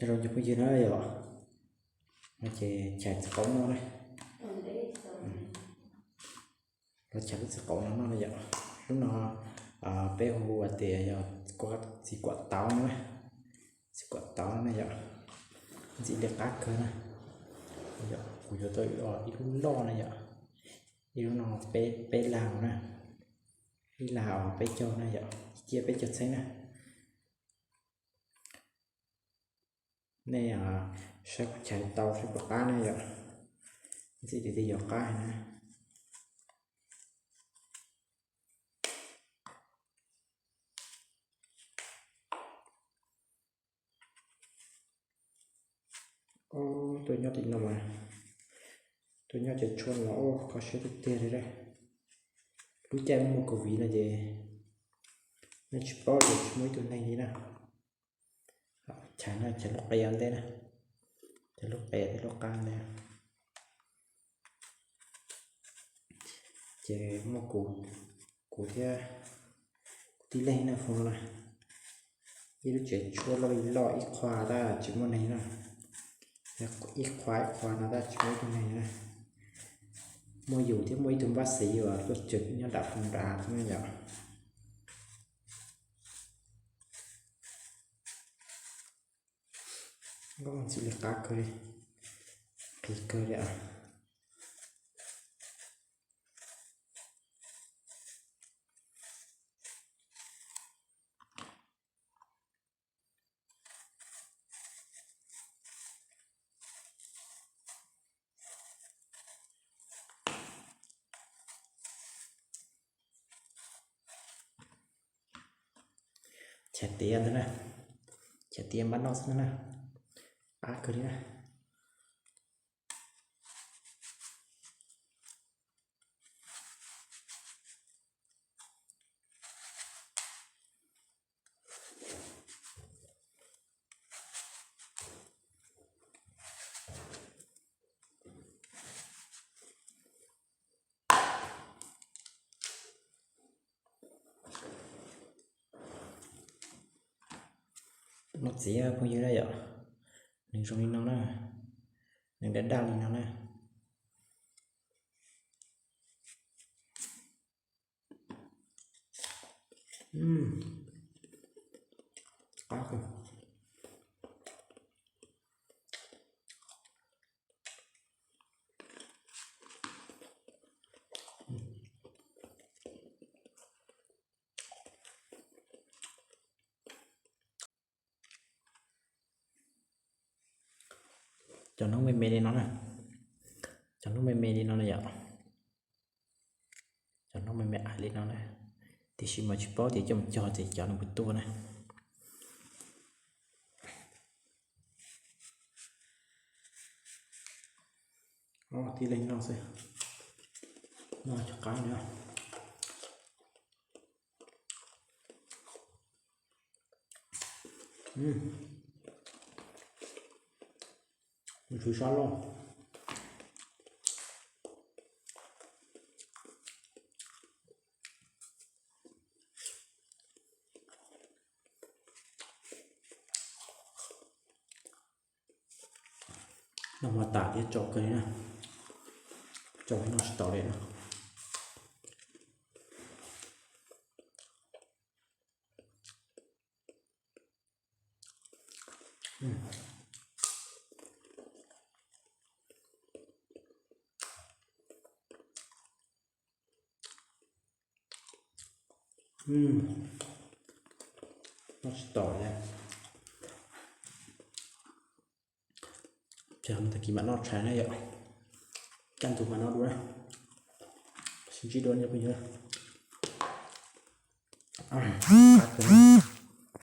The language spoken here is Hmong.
Nyob zoo cov phooj ywg na yom, no ces chais txiv qaub noj na. Los chais lub txiv qaub no noj na yom. Lub no peb hu hais tias yog txiv kuam tauv no na. Txiv kuam tauv no na yom, ntxim li qab kawg na. Yom, kuv yuav tau ib lub loj na yom, ib lub no peb lag na, ib lag peb caug na yom, ciaj peb caug txheeb na. Nej saib kuv chais tau saib puas qab na yom, ntxim tiag tiag yuav qab na. Tuaj nyob tim no mas, tuaj nyob ces tshuaj los kho siab tiag tiag li. Lub caij muaj covid no ces nej tsis paub ces tsis muaj ib tug neeg li na. Chais no chais lub qe ntej na, chais lub qe thiab lub qab ntej. Ces muaj kuv, kuv thiab kuv tib leeg na foom no na. Ib lub tsev tshuaj loj li loj ib qhua tab tsis muaj neeg na, ib qhua ib qhua no tab tsis muaj ib tug neeg na. Muaj yus thiab muaj ib tug npab xis uas tuaj tswm nyob nram foom nrad xwb na yom. Ntxim li qab kawg li, qis kawg li. Chais tiav ntag na, chais tiav npaj noj xwb na, qab kawg li na. Noj txiv phooj ywg na yom, nws zoo li no na, nws daj daj li no na. Qab kawg. Cov noob me me li no na, cov noob me me li no na yom, cov noob me me ais li no na, tiam sis mas tsis paub tias coj mus cog ces cov no puas tuaj na. Tib leeg noj xwb, noj cov qab no. Nws sab loj. Noj mov tas thiab tso kawg li na, tso noj tsis tau li na. Noj tsis tau li. Ces tag kis mam noj tshais na yom, kaj ntug mam noj dua na. Sib ntsib dua nej phooj ywg.